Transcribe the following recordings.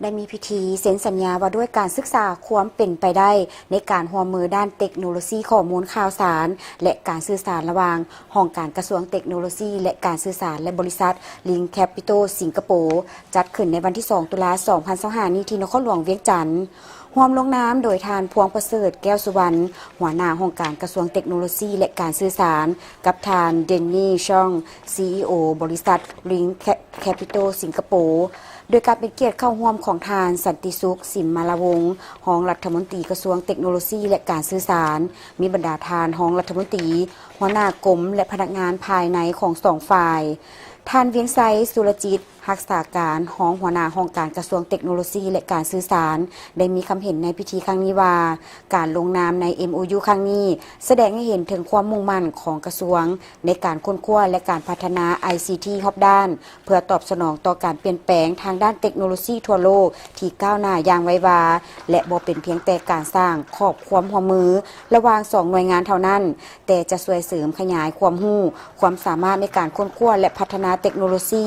ໄດ້ມີພິທີເຊັນສັນຍາວ່າດ້ວຍການສຶກສາຄວາມເປັນໄປໄດ້ໃນການຮ່ວມມືດ້ານເຕັກໂນໂລຊີຂໍ້ມູນຂ່າວສານ ແລະ ການສື່ສານລະຫວ່າງຫ້ອງການກະຊວງເຕັກໂນໂລຊີ ແລະ ການສື່ສານ ແລະ ບໍລິສັດ Link Capital ສິງກະໂປ ຈັດຂຶ້ນໃນວັນທີສອງ ຕຸລາ ສອງພັນຊາວຫ້ານີ້ທີ່ນະຄອນຫຼວງວຽງຈັນ. ຮ່ວມລົງນາມໂດຍທ່ານ ພວງປະເສີດ ແກ້ວສຸວັນ ຫົວໜ້າຫ້ອງການກະຊວງເຕັກໂນໂລຊີ ແລະ ການສື່ສານ, ກັບທ່ານ ເດນນີ່ ຊອງ ຊີອີໂອ ບໍລິສັດ Link Capital ສິງກະໂປ, ໂດຍການເປັນກຽດເຂົ້າຮ່ວມຂອງທ່ານ ສັນຕິສຸກ ສິມມາລາວົງ ຮອງລັດຖະມົນຕີກະຊວງເຕັກໂນໂລຊີ ແລະ ການສື່ສານ, ມີບັນດາທ່ານຮອງລັດຖະມົນຕີ, ຫົວໜ້າກົມ ແລະ ພະນັກງານພາຍໃນຂອງສອງຝ່າຍ. ທ່ານ ວຽງໄຊ ສຸລະຈິດ ຮັກສາການຮອງຫົວໜ້າຫ້ອງການກະຊວງເຕັກໂນໂລຊີ ແລະ ການສື່ສານ ໄດ້ມີຄຳເຫັນໃນພິທີຄັ້ງນີ້ວ່າ ການລົງນາມໃນ ເອັມໂອຢູ ຄັ້ງນີ້ ສະແດງໃຫ້ເຫັນເຖິງຄວາມມຸ່ງໝັ້ນຂອງກະຊວງໃນການຄົ້ນຄວ້າ ແລະ ການພັດທະນາ ໄອຊີທີ ຮອບດ້ານ ເພື່ອຕອບສະໜອງຕໍ່ການປ່ຽນແປງທາງດ້ານເຕັກໂນໂລຊີທົ່ວໂລກທີ່ກ້າວໜ້າຢ່າງໄວວາ ແລະ ບໍ່ເປັນພຽງແຕ່ການສ້າງຂອບຄວາມຮ່ວມມືລະຫວ່າງສອງໜ່ວຍງານເທົ່ານັ້ນ, ແຕ່ຈະຊ່ວຍເສີມຂະຫຍາຍຄວາມຮູ້, ຄວາມສາມາດໃນການຄົ້ນຄວ້າ ແລະ ພັດທະນາເຕັກໂນໂລຊີ,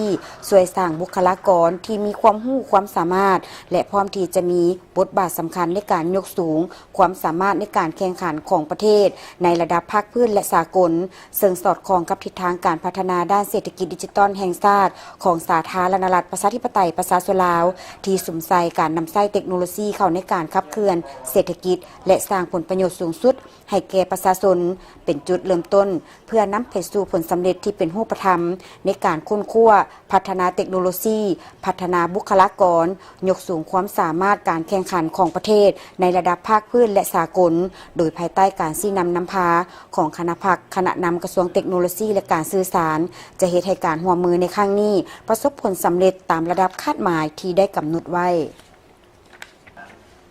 ຊ່ວຍສ້າງບຸກຄະລາກອນທີ່ມີຄວາມຮູ້ຄວາມສາມາດ ແລະ ພ້ອມທີ່ຈະມີບົດບາດສຳຄັນໃນການຍົກສູງຄວາມສາມາດໃນການແຂ່ງຂັນຂອງປະເທດໃນລະດັບພາກພື້ນ ແລະ ສາກົນ, ເຊິ່ງສອດຄ່ອງກັບທິດທາງການພັດທະນາດ້ານເສດຖະກິດດິຈິຕອນແຫ່ງຊາດຂອງສາທາລະນະລັດ ປະຊາທິປະໄຕ ປະຊາຊົນລາວ ທີ່ສຸມໃສ່ການນຳໃຊ້ເຕັກໂນໂລຊີເຂົ້າໃນການຂັບເຄື່ອນເສດຖະກິດ ແລະ ສ້າງຜົນປະໂຫຍດສູງສຸດ ໃຫ້ແກ່ປະຊາຊົນ ເປັນຈຸດເລີ່ມຕົ້ນ ເພື່ອນຳໄປສູ່ຜົນສຳເລັດທີ່ເປັນຮູບປະທຳ ໃນການຄົ້ນຄວ້າ, ພັດທະນາເຕັກໂນໂລຊີ, ພັດທະນາບຸກຄະລາກອນ, ຍົກສູງຄວາມສາມາດການແຂ່ງຂັນຂອງປະເທດໃນລະດັບພາກພື້ນ ແລະ ສາກົນ, ໂດຍພາຍໃຕ້ການຊີ້ນຳນຳພາຂອງຄະນະພັກ, ຄະນະນຳກະຊວງເຕັກໂນໂລຊີ ແລະ ການສື່ສານ, ຈະເຮັດໃຫ້ການຮ່ວມມືໃນຄັ້ງນີ້ປະສົບຜົນສຳເລັດຕາມລະດັບຄາດໝາຍທີ່ໄດ້ກຳນົດໄວ້.